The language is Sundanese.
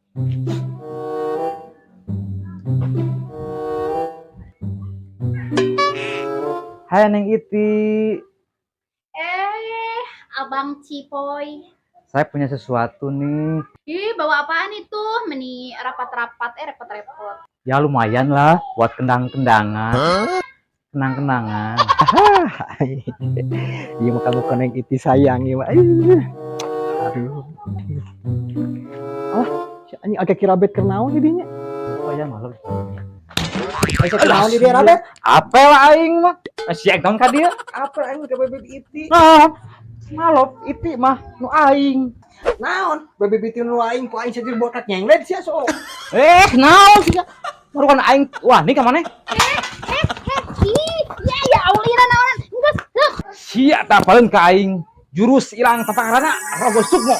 Hai, Neng Iti. Eh, Abang Cipoy. Saya punya sesuatu nih. Ih, bawa apaan itu? Meni rapat-rapat, eh, repot-repot. Ya lumayan lah buat kendang-kendangan. Kenang-kenangan. Iya mah kamu Neng Iti sayang ieu mah. Ih. Aduh. Ah, si anjing agak kirabet keur naon di dinya? Oh ya, malu. Asa keur naon di dieu rabet? Apel aing mah. Si aing tahun ka dieu. Apa aing ke bebek Iti? Nah, malop Iti mah nu aing. Naon? Bebek Iti nu aing, ku aing saja botak nyenglet sia so. Eh, naon sih? Baru kan aing wah nih ka maneh? Eh, ih, ya ya Allah, ira naonan. Enggeus, heuh. Sia tapaleun ka aing. Jurus ilang tapakarana Rogo Sukmo.